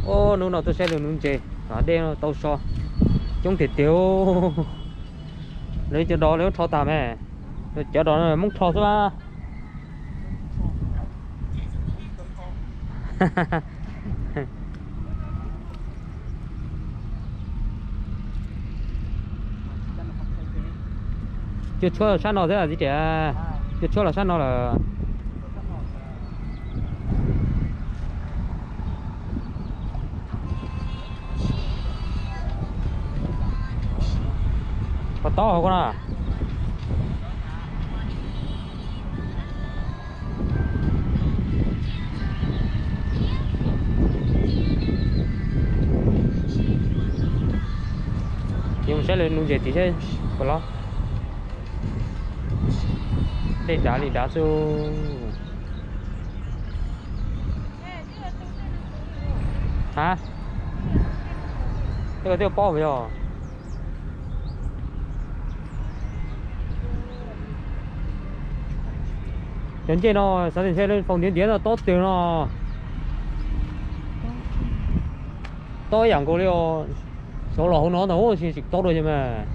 Hnub no tuaj saib lawv nuv ntses, dej no tau so coob tiag tiag. Lawv cov dos lawv rho tag mas, cov dos Hmoob rho xwb mas. Cua tshuab los sab no xwb txiv tias, cua tshuab los sab no lawm. Pov tob hauv ko na. Yuav mus saib lawv nuv ntses tim seb puas loj. Dej dav li dav xwb. Ha, tej ko twb paub yog. Cov ncej no xav tias ntshe faus ntiav ntiav no tob twg no. Tob ib yam nkaus li os. Xyov los hauv no ntag, tsis tsis tob dua ces mas.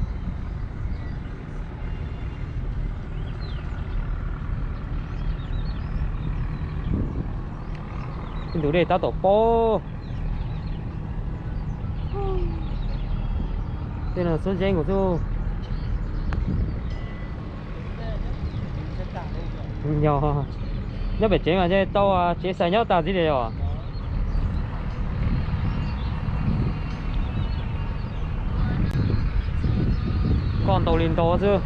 Ib ntus dej tab tom paub. Tej no xub zeeb nkaus xwb. Yog nyob pem tsev mas tau tsev xais nyob tag txij li yog. Nkoj ntau li ntau xwb.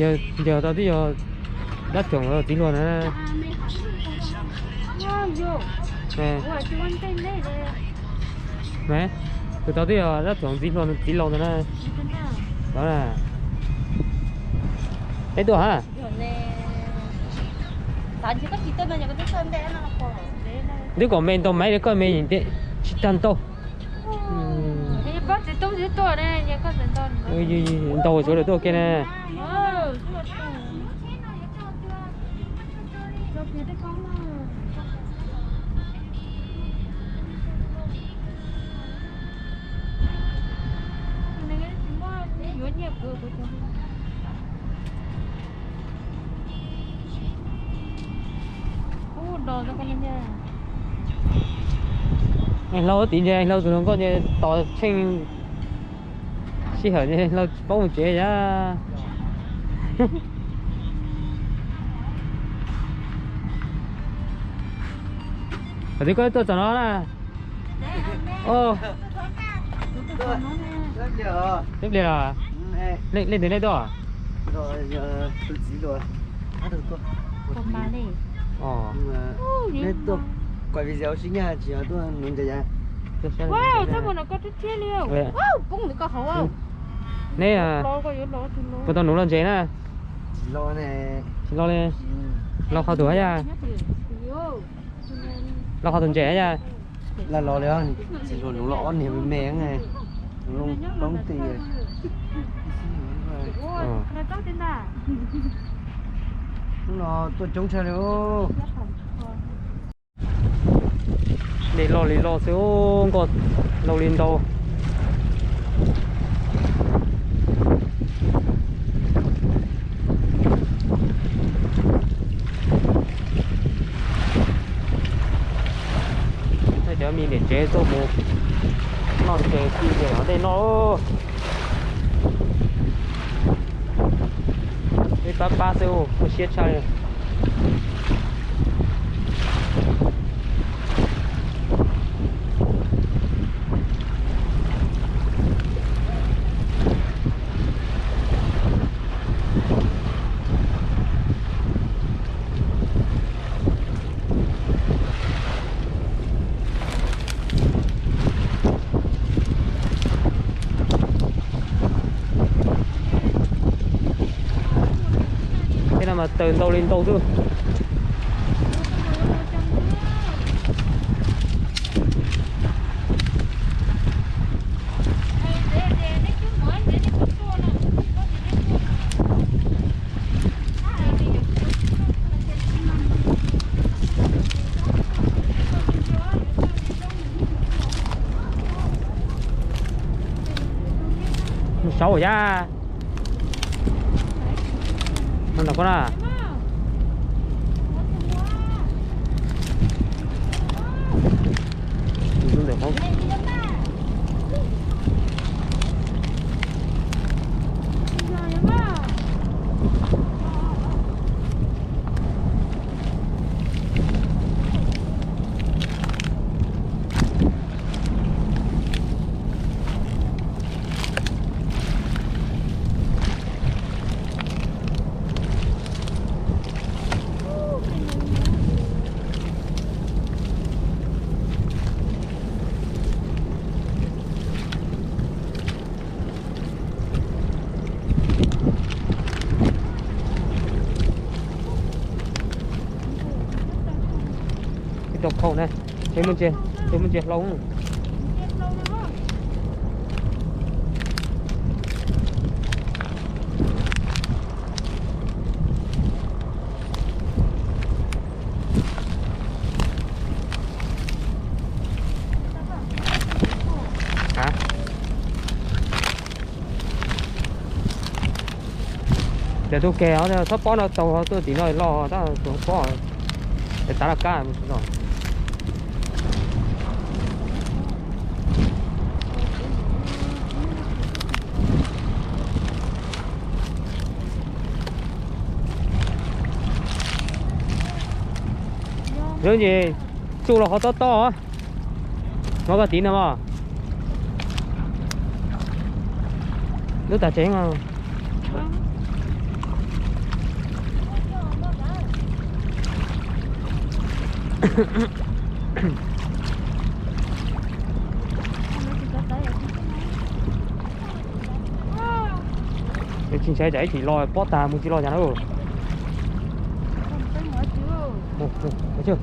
Yog, yog tau twb yog dab tsoom txiv hluas na. Tus tau twb yog dab tsoom txiv hluas txiv laus ntag na. Peb tuaj ha. Twb kom me ntau maiv li koj me tsis tag ntau. Ntau suav lawm tuaj ke na. Hlau tim ntawd, hlau tus hluas nkauj ntawd tos tsheej sij hawm ntawd hlau paub mus tsev yam. Thaum twg koj tuaj txog no na? Teb pliag los? Leej twg nej tuaj? Neb puas tau nuv los ntses na? Tsis los li. Los qhov twg hab yaj? Los qhov twg ntses hab yaj? Tsis los li, tsis los nuv los ob niag me me. Hnub no tuaj coob tshaj li. Dej loj li loj xwb, nkoj ntau li ntau. Cov me niam tsev tuaj mus noj ntses xwb ces dej noj. Peb pab pab xwb, khuv siab tshaj li. Taws ntau li ntau xwb. Mus saud yam. Ntawm ko na. Ib tug khau na, ces muaj ntsia hlau. Ces tus ke txhob pob no tau, tuaj tim no loj tab tus pob, ces tav laj kab mus tsis los. Zoo ces tsuj los qhov tob tob, no koj tiv no mas. Lub tas tsev. Tsis ntshai tsam ib chim los pob tag mus tsis los cas na. Mus, mus, mus.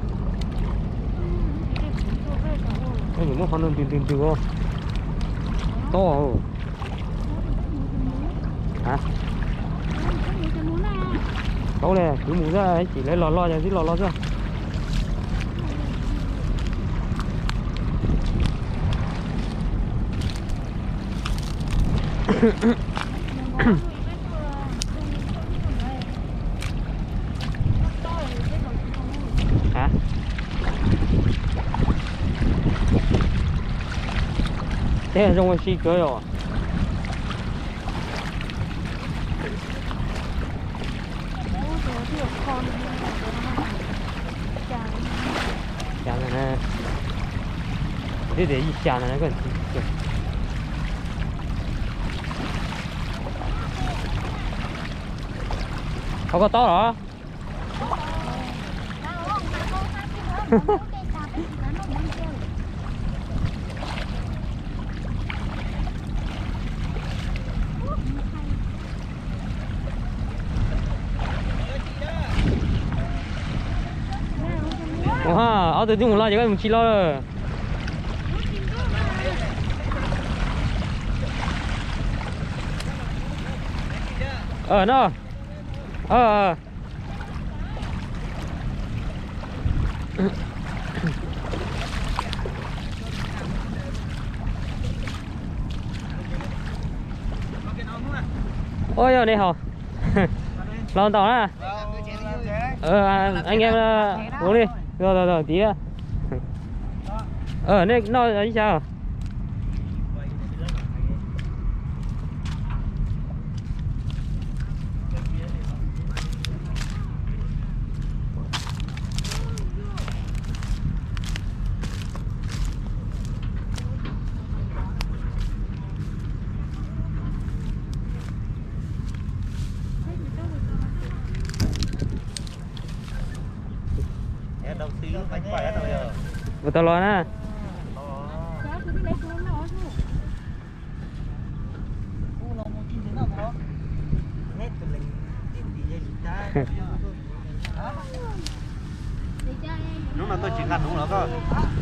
Mus qhov no ntws ntws ntws. Tob. Paub li, kwv mus xwb, ib chim lawv los los yog twb los los xwb. Teb zoo ua si kawg yom. Xya ntawm na, kuv twb tias yim xya ntawd na koj. Qhov koj tob los? Ua, ob tug twb mus los ces koj mus tsis los lawm. No. Ua yog ne hos. Los ntau na. Anh em uống đi. Rồi, rồi, rồi, tí nữa. Ờ, nej no ib sab. Mus tau los na.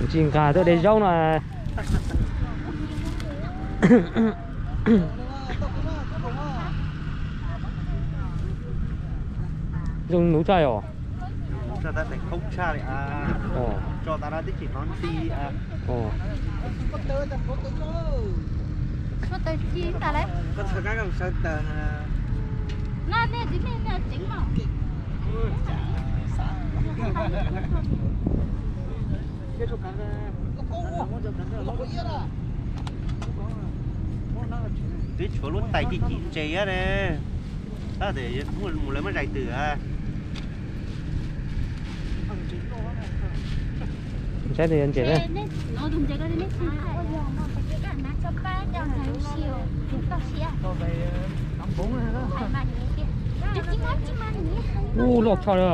Tsis nqa tuaj de zaub no. Zoo nuv tshaj os. Twb tshuav lub tais ci ci ntses ne. Tab sis mus lawv muab zais twm. Saib tus ntses. Ub, loj tshaj li.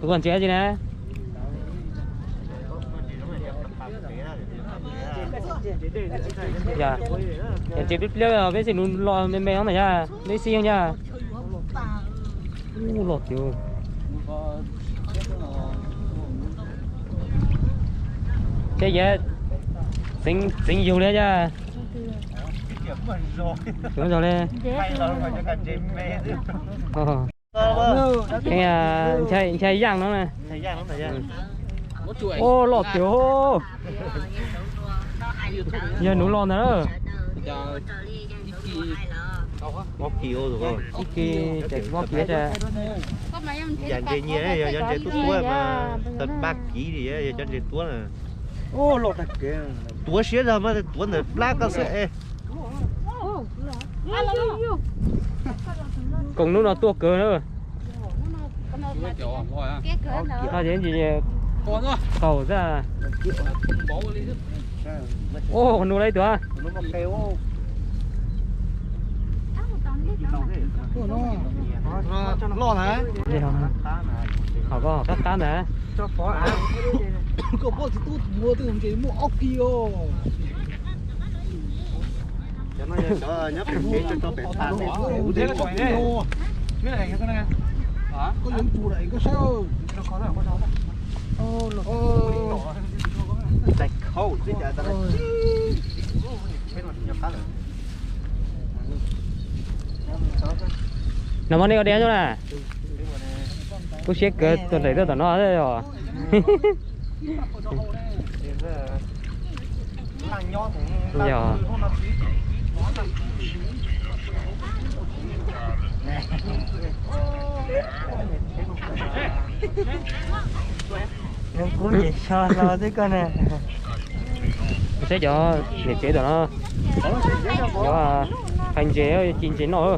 Tus koj ntses tsi na? Yog ntses pliab pliab, peb tsis nus los me me na yog, peb xib yog. Ub, loj tiag. Ces yog txeev yug li yog. Txeev zog li. Ntshai yaj no na. Ub, loj tiag. Yog nuv los ntag. Ob kis, ob kis, ob kis. Yam ntses nyias yog cov ntses tuab tuab mas tau pab kis li yog cov ntses tuab na. Tuav siab zog mas tuav ntawm plab koj xwb es. Koom hnub no tuaj kawg na. Qaug xwb. Ub, nug lawm ib tug. Loj na. Qab qab ntag. Koj pom tsis tub mus twb ntses muaj ob kis os. Koj yuav tus daim koj saib. Nag hmo nej ua deb nyob na. Kub siab kawg tuaj nraim tuaj tom no os. Yog. Kub ntses so hlo xwb koj na. Saib cov niam tsev tom no, cov phais ntses, ci ntses noj.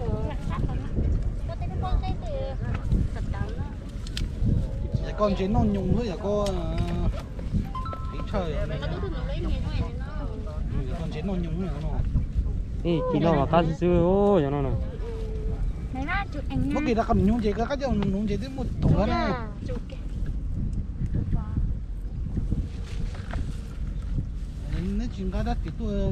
Koj ntses noj nyoos xwb yog koj. Koj ntses noj nyoos no. Ci noj mas qab xwb xwb yog no. Muab kis rau qab nus ntses, koj qab coj nus ntses twb muaj tug na. Neb tsis nqa dab tsi tuaj.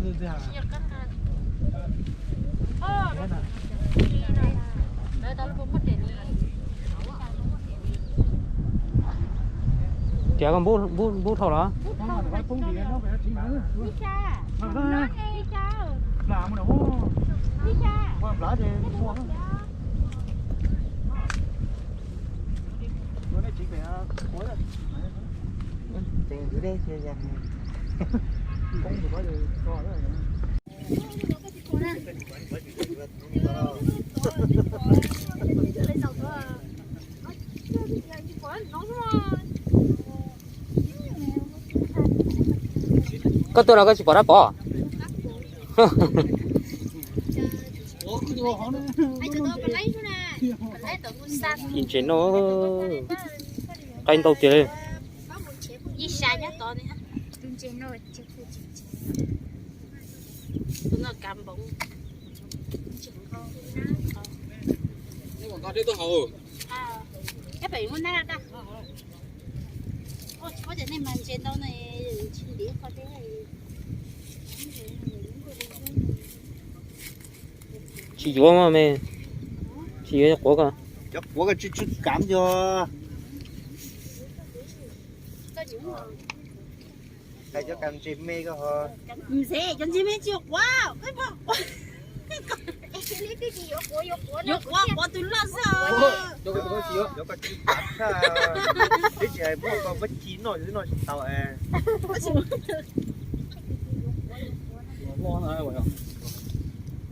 Tias koj npub dhau los? Koj tuaj no koj tsis pom dab pov. Ci ntses noj, qaib ntau tiag li. Tsis yuav mas me, tsis yuav cov quav ko. Cov quav ko tsw tsw kav yog. Hais cov kas ntses me ko ho. Cov ntses me tsis yuav quav. Yuav quav, quav tus loj xwb. Cov ko tsw kav tshaj. Twb tsis hais muaj ko vaub ci noj xwb noj tsis tau es.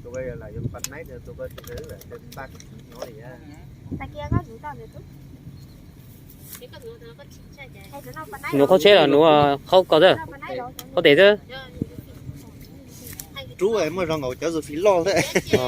Tus ko lam yuav pas naib, tus ko tsis npaj no li. Nuv qhaub tsheb los nuv qhaub ko xwb, qhaub tes xwb. Rub muaj zog nkaus cov Sophie loj xwb.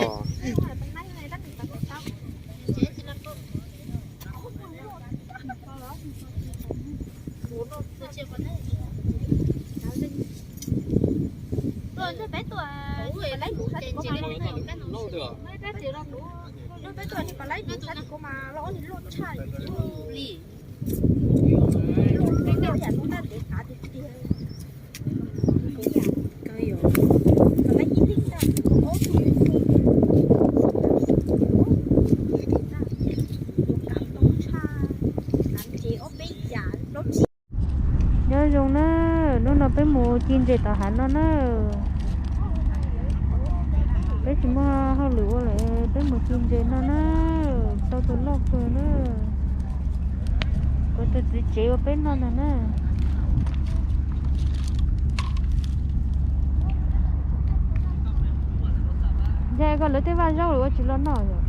Nyob zoo na, hnub no peb mus ci ntses tom hav no na. Peb tsis muaj hauj lwm ua lawm, peb mus ci ntses no na. Tau tus loj kawg na. Kuv tus txiv tsev ua peb noj ntag na. Yog koj lawv tej vaj zaub lawm ua tsis los noj yom?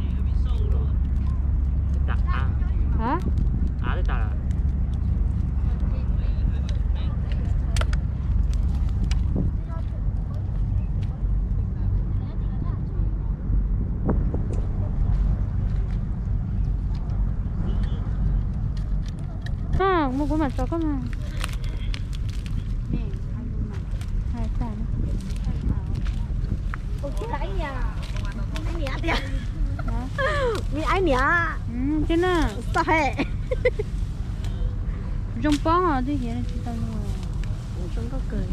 A, mus kuv mam tso koj mas. Hais tas na. Mi aib niam. Tib na. Xav he. Zoo pob os, twb hiav tsis tau zoo. Zoo nkauj kawg,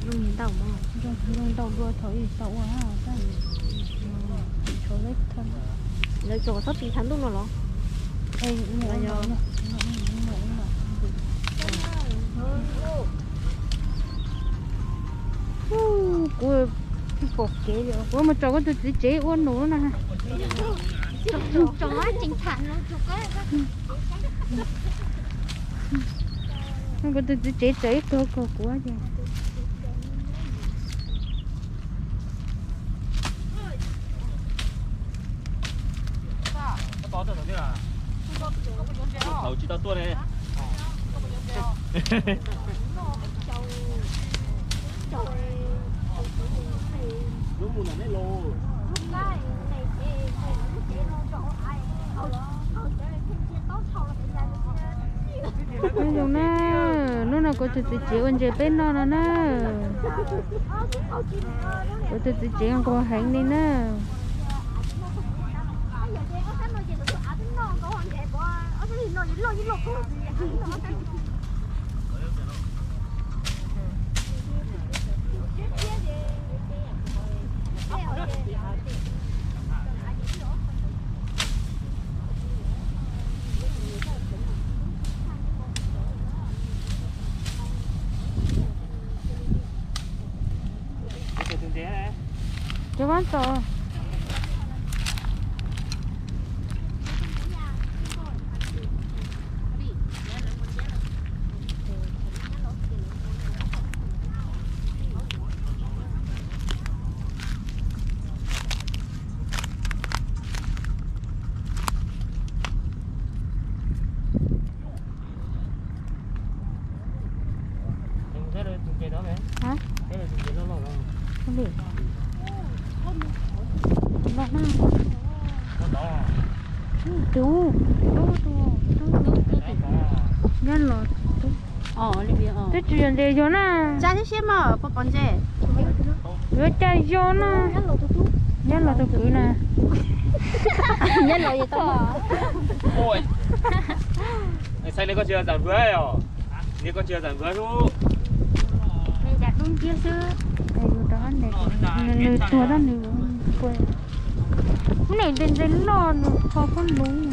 zoo ntau, zoo ntau dua thaum ib tau ua. Lawv tso txhob tis thav ntuj no los? Kuv tsis pom kev li, kuv mus tsom kuv tus txiv tsev ua num na. Kuv tus txiv tsev tsom ib tug kag kuv ces. Thaum tsis tau tuaj ne. Lub mus ntawm nej los. Nyob zoo na, hnub no kuv tus txiv tsev ua ntses peb noj no na. Kuv tus txiv tsev nquag heev li na. Cov vab tso. Hab, li, los na, tub, tub, tub, nyob los, twb tsis yog ntses yog na. Tsa siab siab mas pom pom ntses. Yuav cas yog na. Nyob los tus kwv na. Nyob los yog tau. Xaib neb koj tsis yog zam vwv os, neb koj tsis yog zam vwv lub. Neb cas dub nciab xwb. Nws tuag tab nws, lub niag ntses ntses loj nws kho khaub ncaws.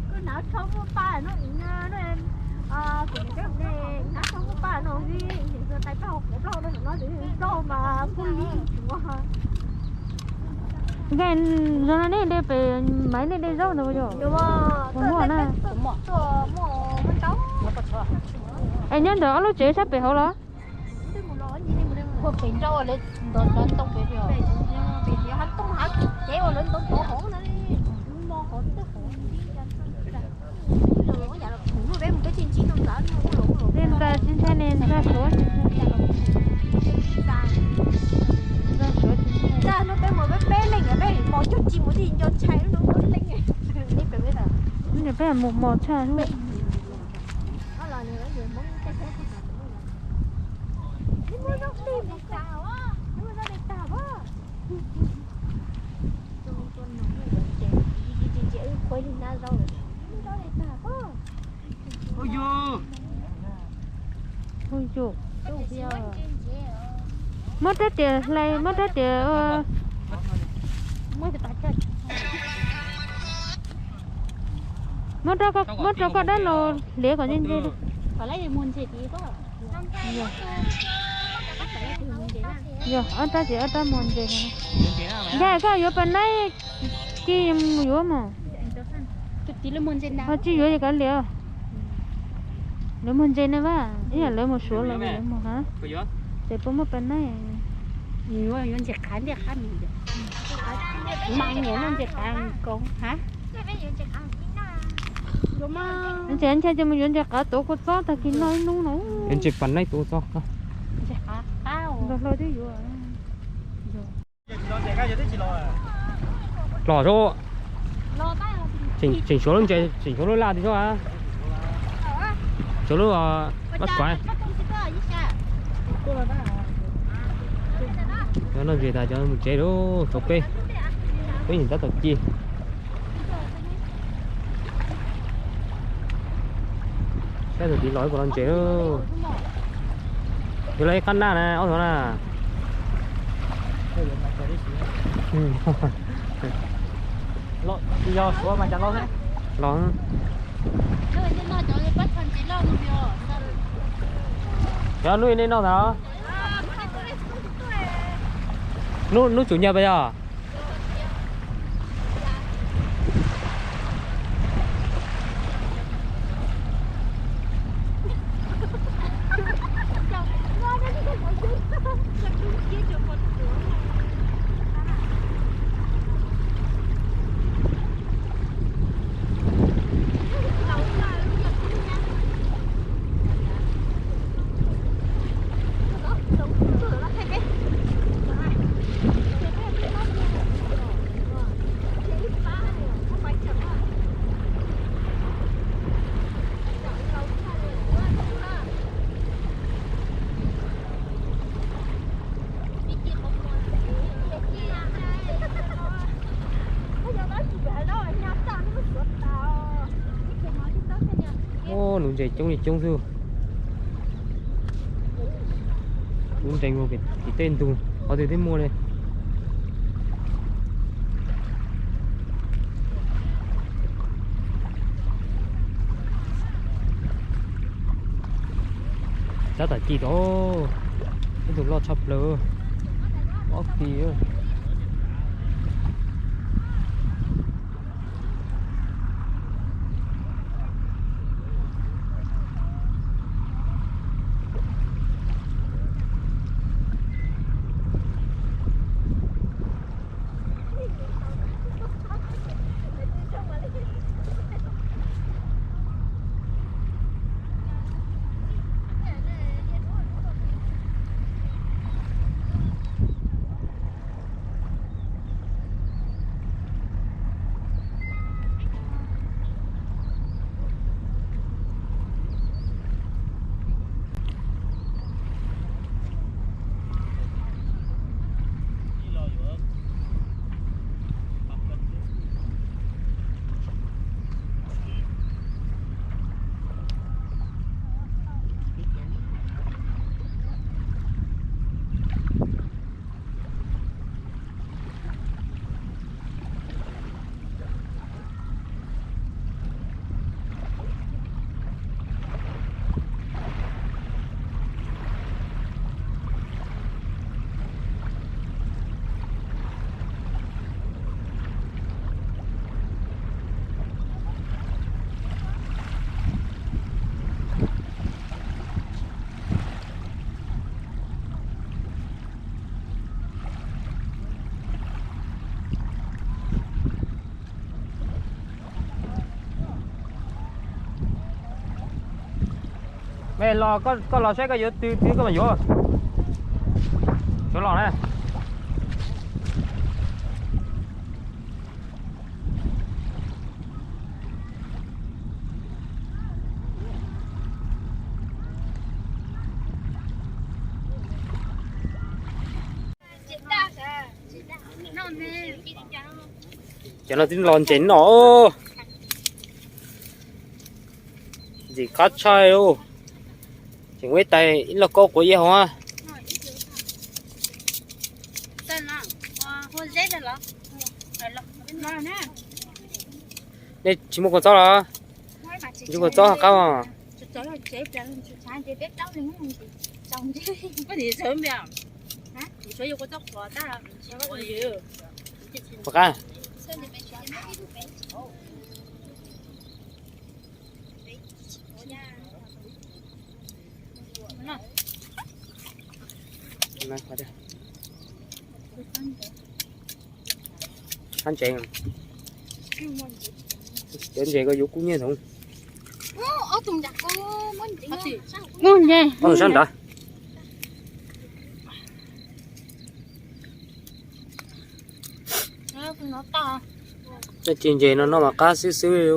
Kuv hnav tsho muaj paj no, kuv hnav tsho muaj paj no, tais paj hauv qhov plaub no, no tais paj mas kuj li. Nkaj zoo no nej de pem, mas nej de zaub ntawd yog? Ua muaj na. Es nyob ntawm ob lub tsev sab pem hauv los? Tej ntxa tsis ntshai ne, ntxa suav tsis ntshai. Ntxa suav tsis ntshai. Peb mus mos tshaj. Muab rab riam hlais, muab rab riam, muab rau koj dab laug hliav kom ntse ntse. Yog ob rab ces ob rab muag ntses no. Nkaj koj yuav pas naib, kis mus yuav mas. Ho tsis yuav ces kav liam. Lawv muag ntses ne vas, ib yam lawv mus suav los lawv mus hab. Ces puas muaj pas naib? Ntses ntshai ces mus yuav ntses qav tuav kua txob tag kis noj ib hnub no. Ntses pas naib tuav txob. Los hlo twb yuav. Los, tseem suav lub ntses, tseem suav lub laj twg tso. Suav lub mab kuav. Cov noj ntses tas cov mus tsev lawm, tshuav peb, peb nim tab tom ci. Saib tus tiv los ib puas noj ntses. Yuav los ib qab naj na ob tug na. Los. Cov hnub nej noj ntag. Hnub, hnub tsum nyag pas yog. Ub, lub ntses coob li coob xwb. Lub nrees mus tim tej ntug qhov twg twb muaj li. Tab tom ci tod, ib tug loj tshaj plaws, ob pis. Los, koj los saib koj yuav twg twg koj mam yuav. Suav los na. Cov no twb los ntses no. Ntxim qab tshaj li. Tseem muaj ib tais ib lauj kaub quav iab hauv. Nej tsis muaj kua txob los? Tsis muaj kua txob qab os. Qab. Ntses, cov ntses ko yuav kub nyiaj ntag. Muaj ntses. Sab nrad. Tej ntses no noj mas qab xwb xwb li.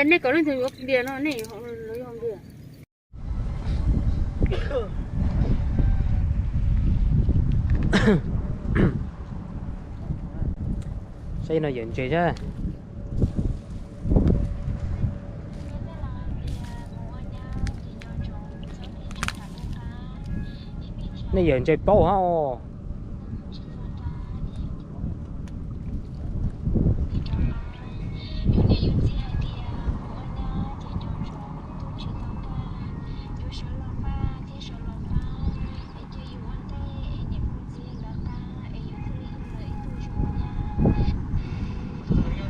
Nej kom leej twg yuav npias no, nej yuav npias. Saib no yawm ntses sab. Nej yawm ntses paub hab os.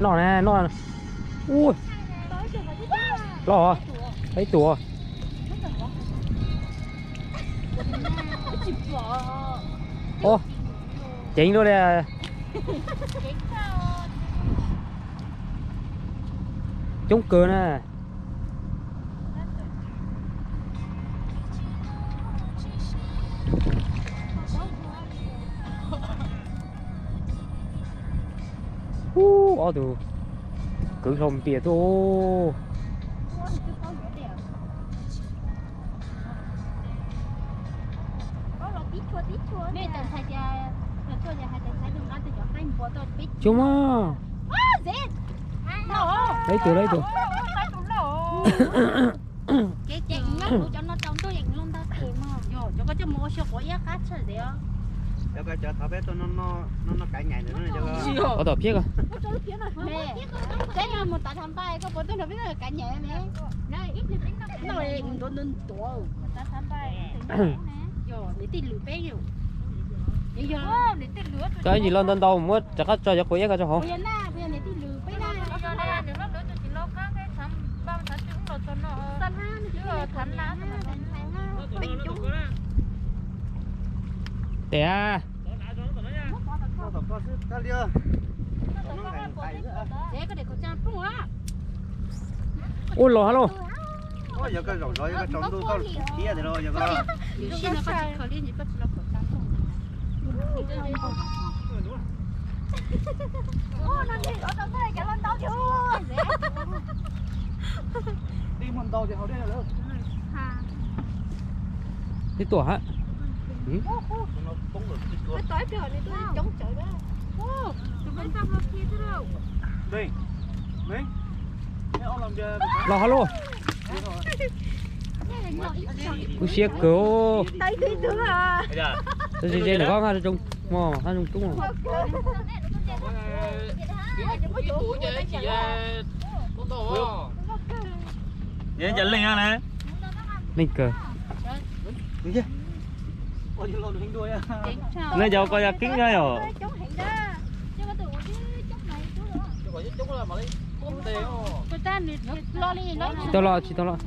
Noj na, noj. Ub, loj, ib tug. Ceev luaj li. Coob kawg na. Ub, ob tug kwv hlau npias tuaj. Tsuag mas. Lawv ib tug, lawv ib tug. Qhov tom phiab ko. Koj ib ntsis loj ntau ntau muab rov qab tso cov quav iab ko rau hauv. Tes a. Ua los hab lauj. Twb tuaj hab. Los hab lauj. Kub siab kawg. Tab sis ze ntawm koj haj zoo, haj zoo tub. Leej kawg. Nej cov ko yog keeb na yom. Tsis tau los, tsis tau los.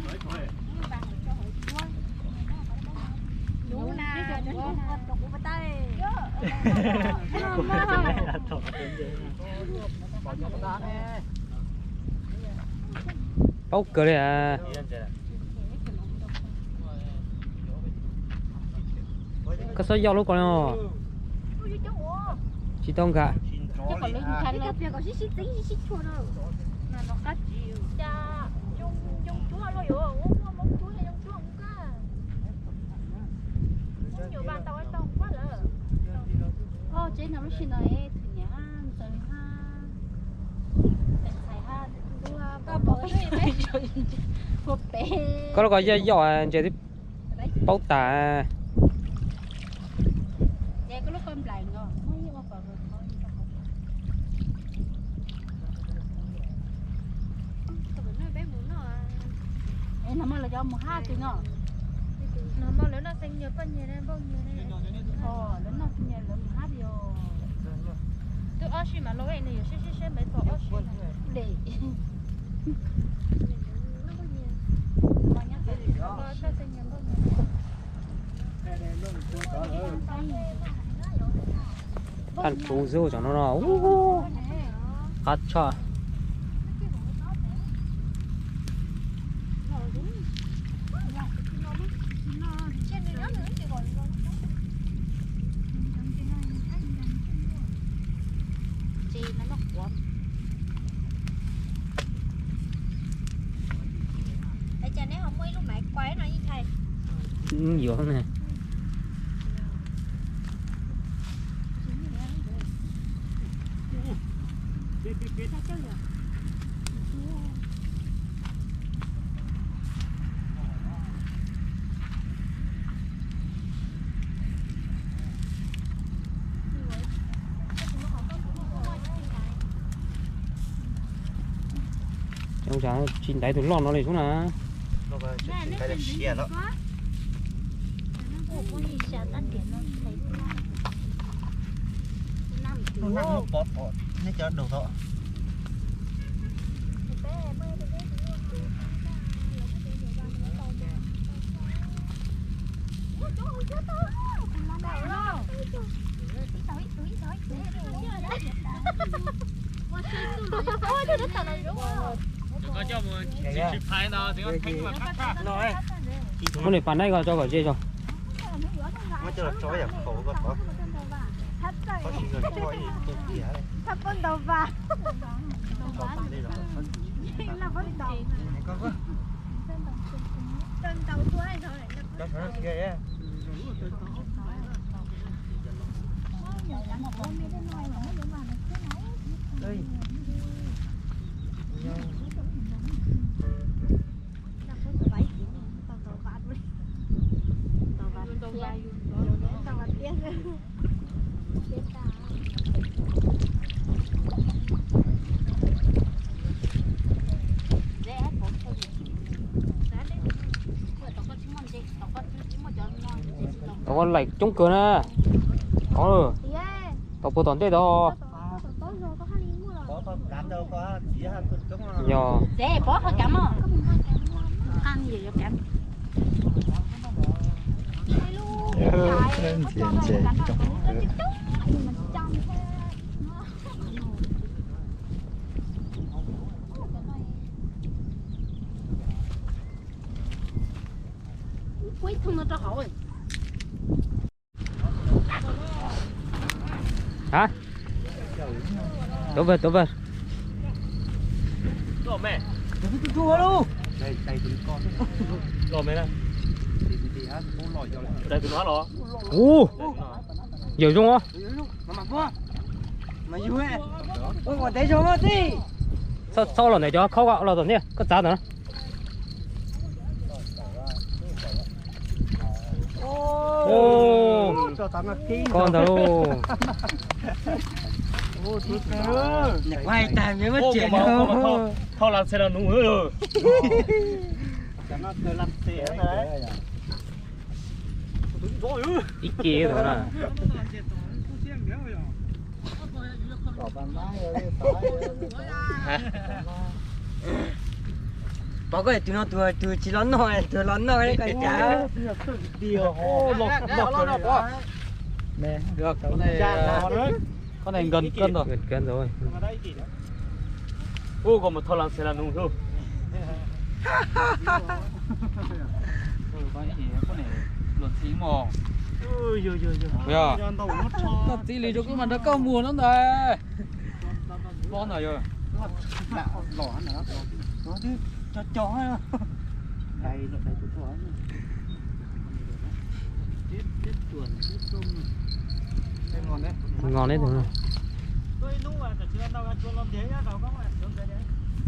Paub kawg li. Koj xob yoj lub ko no. Tsis tau nkag. Koj lub ko yoj yoj ntses twb paub tas. Paj tsuv xwb cov no no, qab tshaj. Yuav ne. Tsis ntaiv tus loj no li sub na. Muab niag pas naib ko tso kom ze tso. Tau laim coob kawg na. Tau puag tom ntej tod. Yog. Ntxias ntses coob kawg. Hả? Tố vợt, tố vợt. Ua, yawm zoo os. Txhob los ntawm cov khaub los tom ntej, koj txav ntawm no. Koj ntawd lauj. Ib ce ntawd na. Pov koj tus no tus tus tsis los noj, tus los noj koj cas. Koj ne nkees kawg ntag. Ub, koj mus thauj las xes las nus hlub. Koj txiv li rau koj mas nrog koj mus no ntag. Pob ntawd yog. Nqos neb tus.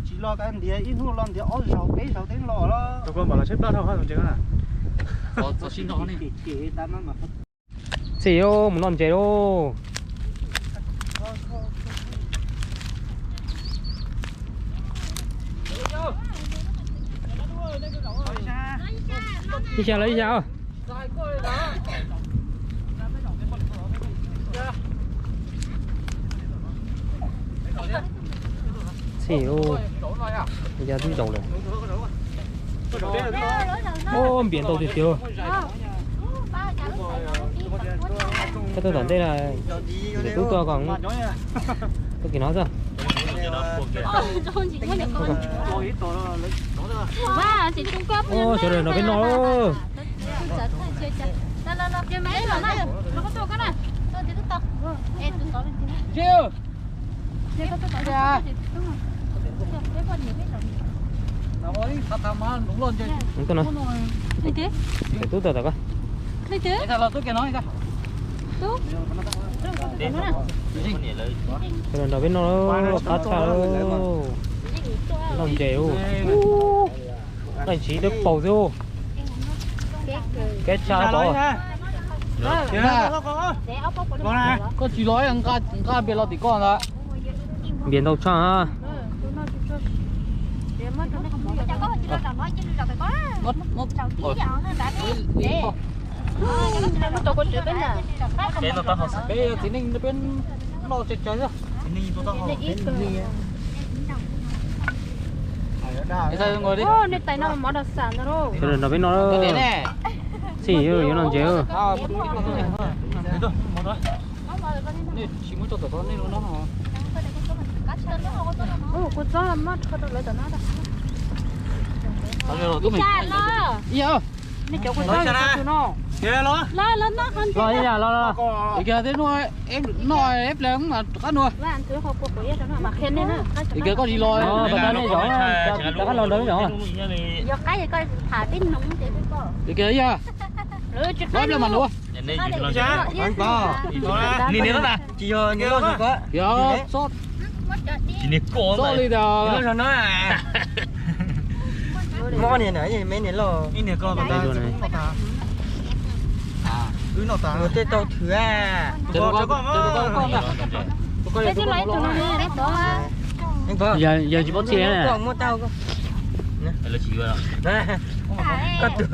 Tsis lo ka ntiav ib hnub lo ntiav ob zaug peb zaug teb los los. Txhij mus noj ntses lauj. Ib xya los ib xya. Txhij, ya twb zaus lawm. Ub, npias ntau tiag tiag. Koj tuaj tom ntej na, npias tub tuaj kom tuaj kis no xwb. Ub, sawv daws nrog peb noj. Tub tuaj tom koj. Sawv daws nrog peb noj, qab tshaj. Noj ntses ub. Noj ntsis twb paug xwb. Kev tshaj tod. Koj tsis los nqa npias los tim koj ntag. Npias ntau tshaj. Peb txiv neej peb noj tshaj tshaj. Nej tais no mov dog xam ntag lauj. Sawv daws nrog peb noj. Txhij, yuav noj ntses. Kuv txob muab rho rau lawv tom no. Ib yam. Los ib yam, los los. Noj ib pliag mas qab nua. Ib kiag koj tsis los, rov qab los ntawd zov. Ib kiag ib yam. Los ib pliag mas nua. Nim no na. Tsis yog, txhob li ntawd. Mob niag na, me niag loj. Mus tej tau thwv. Yog tsis paub txhij na. Koj tus.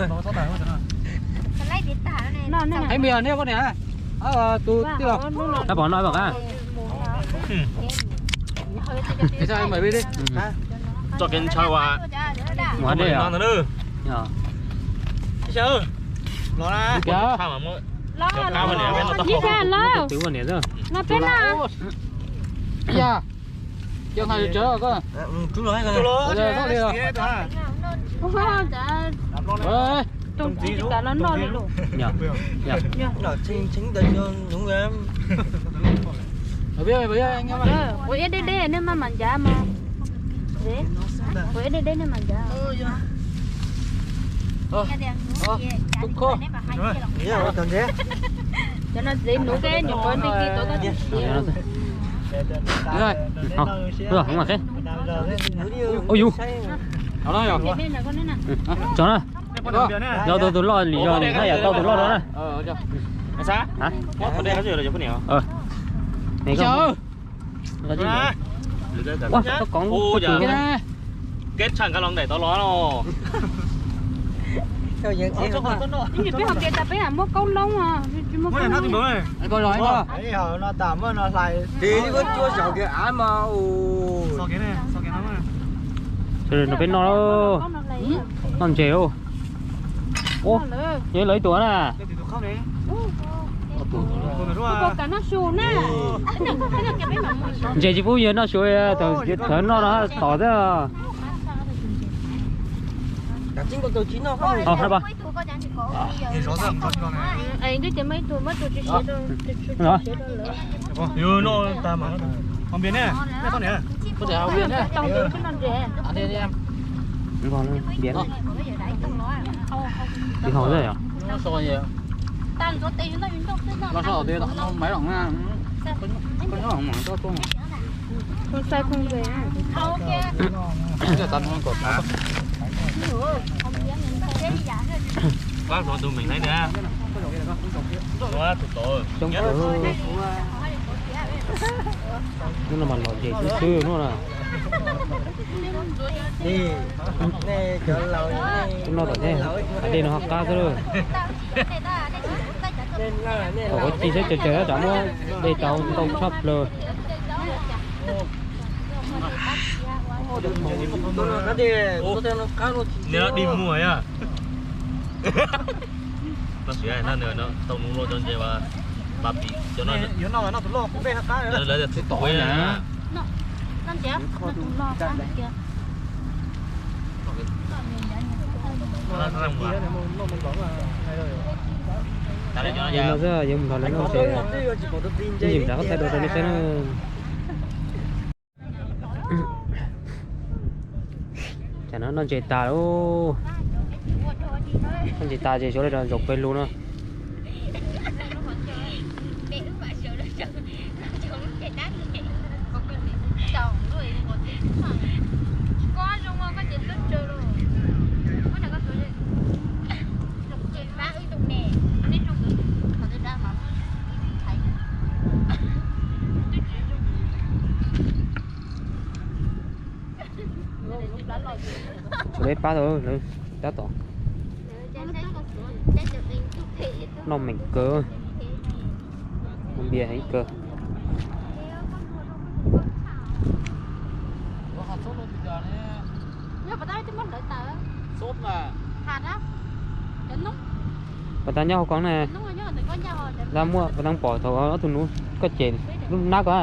Tus tij. Tab pom noj pom qab. Txoj kev ntshaw uas mus dej no ntag. Ib xya, los na. Ib xya, los. Twv ua niam xwb. Ib xya, cov nqaij tsawv koj. Txhob li. Ua ib deb deb nej maj mam ncav mas. Ua ib deb deb nej mam ncav. Cov no txiv nuv keb nyuam qhuav nti ti tod koj tsis siav. Ua yus. Tso na. Yog tus tus loj li yog haj yam tau tus loj no na. Ua, koj koom koj tus. Keb tshaj nqa los ntais tod los no. Peb hais tias peb muab kaub loob os, tsis muab kaub loob. Ces kuv cua saum kiag av mas. Sawv daws nrog peb noj, noj ntses lauj. Ub, yog lawv ib tug na. Ntses tsis pub yawg noj su, thaum noj no tom xwb. Nws haus xwb yom. Hnub no mas lom zem xwb xwb hnub no. Hnub no tom ntej, dej no ho qab xwb lauj. Thaum ub ci sab caws caws tsam muab dej rau ntau tshaj plaws. Nws dig muag yog. Tau nws tau nus los cov ntses mas pim cov no, lawv tias txwv tom na. Li no xwb, yuav mus nrog lawv noj ntses, ib ntsis rov qab thaij dua rau nej saib na. Tsam no noj ntses tas lauj, noj ntses tas ces sawv daws zaum pem lug no. Tshuav peb pab tau lawv tab tom noj meem kawg, ua npias heev kawg. Pas tas nyob hauv koob ne, tab muaj pas tas pom thaum ob tug nus koj cem lub nab ko,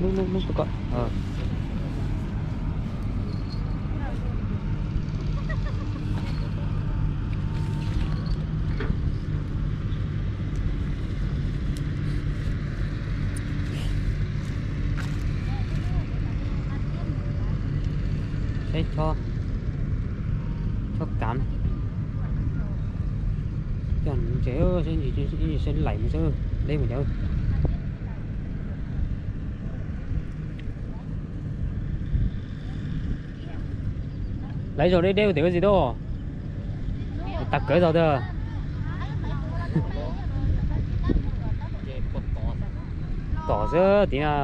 lub lub lub ko. Saib chob, chob kav, coj ntses saib lais mus xwb, deb mus cov. Lawv zaum deb deb ua tias ua tsis tau, tag kawg tau tiag. Tom xwb tid na.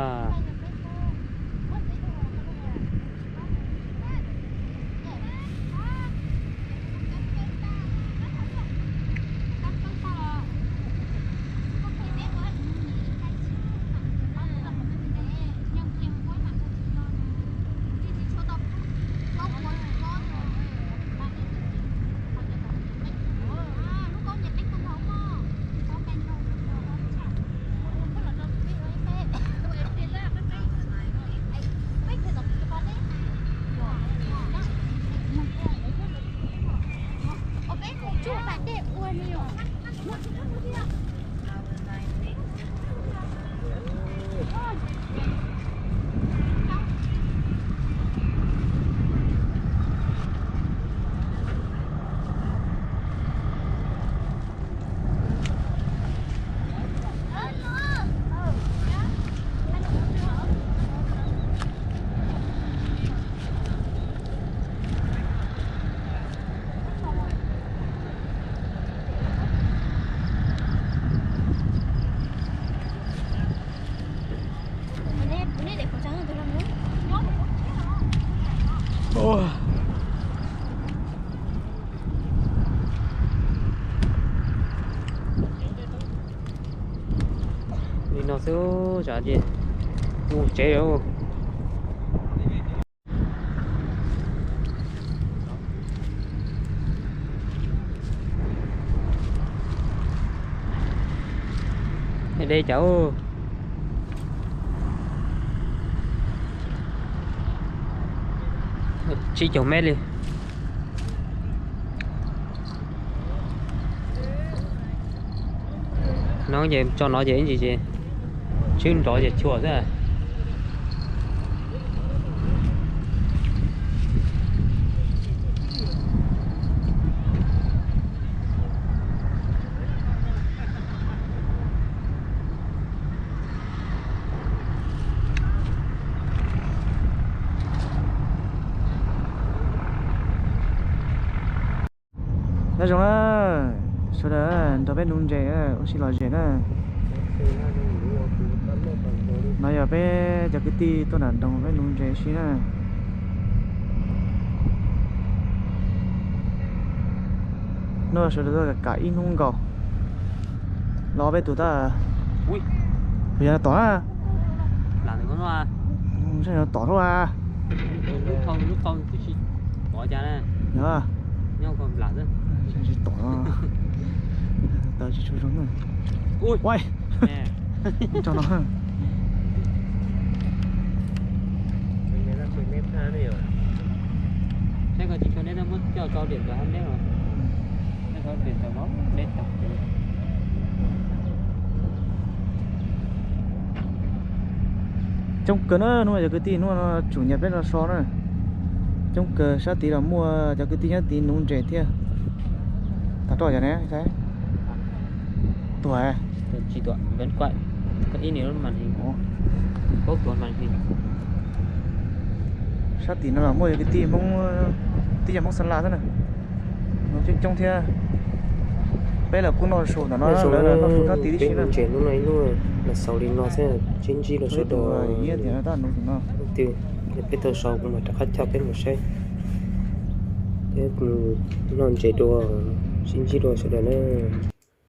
Tsam ces mus tsev lawm. De cas tsib caug mev li. No ces tso no ces ib ntsis ces tswb nrov ces chua xwb. Nyob zoo na, sawv daws nrog peb nuv ntses ua si lom zem na. No yog peb cov kwv tij tuaj nram nroog peb nuv ntses si na. Hnub no sawv daws tuaj kam ib hnub nkaus los peb tus tab. Puas yog tom na? Tom lub, lub qau twb tsis pom cas na. Yog, tsis tom no. Tawv tsis tshua zoo na. Ua, tso no. Saib koj tsis tshua neb, muab coj tso diam ntawm hauv neb os. Coob kawg na, hnub no cov kwv tij hnub no tsum nyiam peb los so na. Coob kawg, sab tid los muaj cov kwv tij nyob tid nuv ntses thiab. Tag roj yog ne, saib. Tuag. Sab tim no los muaj cov kwv tij Hmoob, tib yog Hmoob Xas Las xwb na. Coob coob thiab. Peb los kuj noj su ntawm no, lawv los noj su sab tid tib si na. Ntses hnub no ib hnub los xaus li no xwb, sib ntsib rau sawv daws. Ib tias tab nuv tim no. Twb peb tau sau kuv mam rov qab coj peb mus saib. Peb mus noj ntses dua, sib ntsib dua sawv daws na.